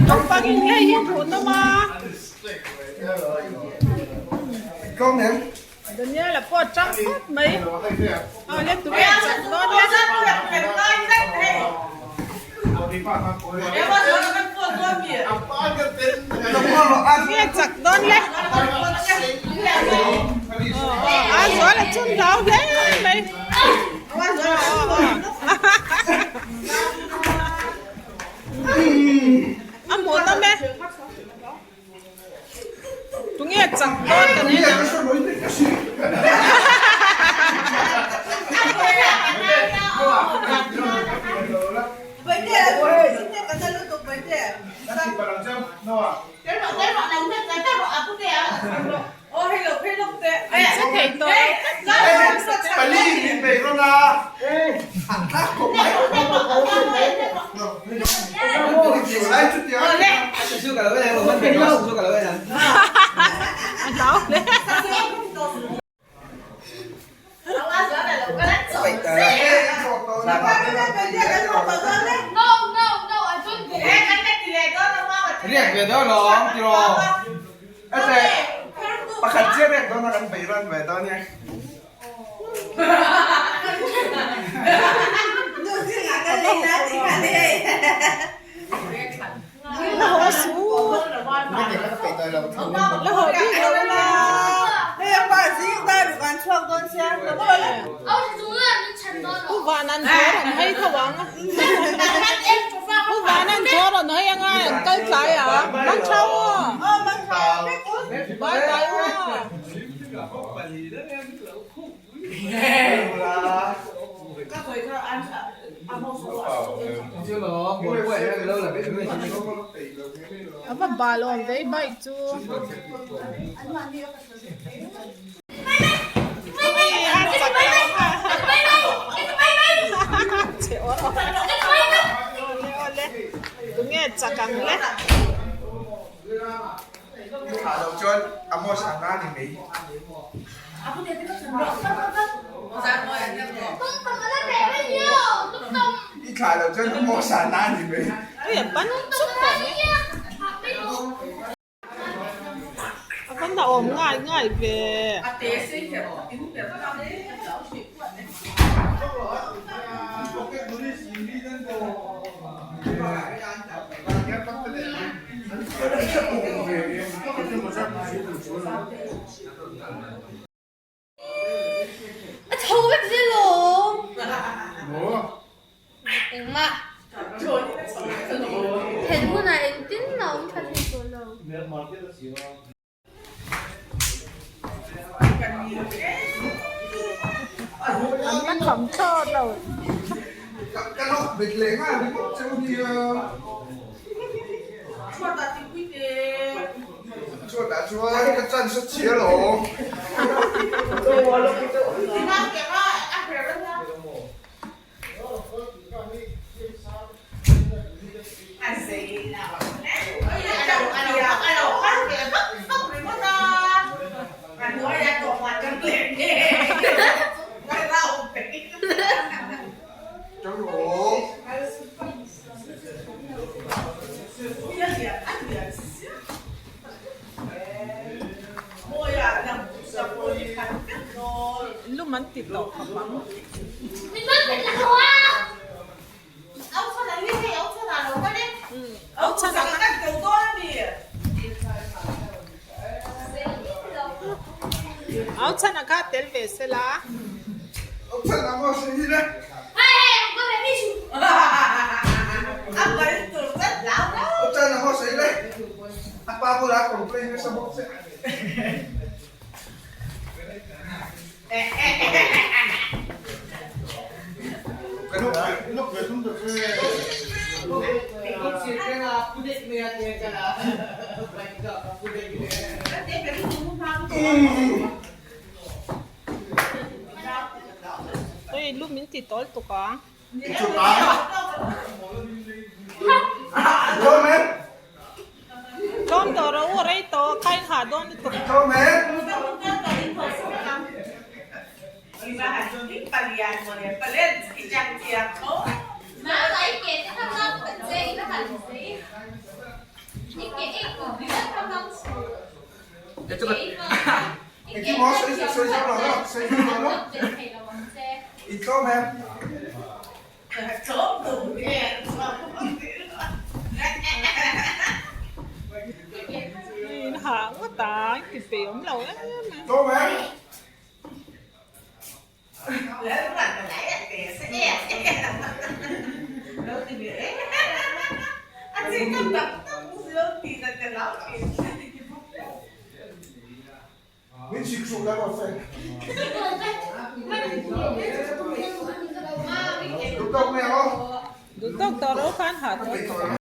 Naupang in hei hi hmuh nawm a. Daniel-a pawh a tang phawt mai. Aw le tu nge chak dawn le. Tu nge chak dawn le. Aw a zual a chhun hlau hle mai. A hmuh nawm e. Tunge chak dawn kan en ang. An che thei tawh a hlau hle. Riak ve dawn lawm tiraw. Ate pakhat chiah riak dawn a kan bei ran ve dawn nia. La haw su. La haw bik lo la. Pu Van an dawr an hei tho ang. Pu Van an dawr an hei anga an kal tlai a. Mang tha u. Bye bye u. A va bal awm ve bike chu. Tunge chak ang le. I thlah loh chuan Amos a na ni mai. I thlah loh chuan Amos a na ni mai. Ui a ban chuk tawh mai. A va na awm ngai ngai ve. A tho vek zel awm. Engmah. Phelh hunah engtin a awm tha thei tawh lo. An la kham thlawt lo. Chhuatah chuan ka chance a chhia lo. Lum an ti tawh khawp ang. Au chhan a kha tel ve sela. Oi lu min ti tawl tuk a. Tlawm tawh rawh u rei tawh kha in hah dawn lutuk. Engkim aw sawi sawi zo lo lo sawi zo lo lo. In tlawm em? In hah ngawt a, in ti peih awm lo em em. Tlawm em? Min chik hruk lai maw Frank? Duh tawk mai ang aw. Duh tawk tawh lo khan hah tawh.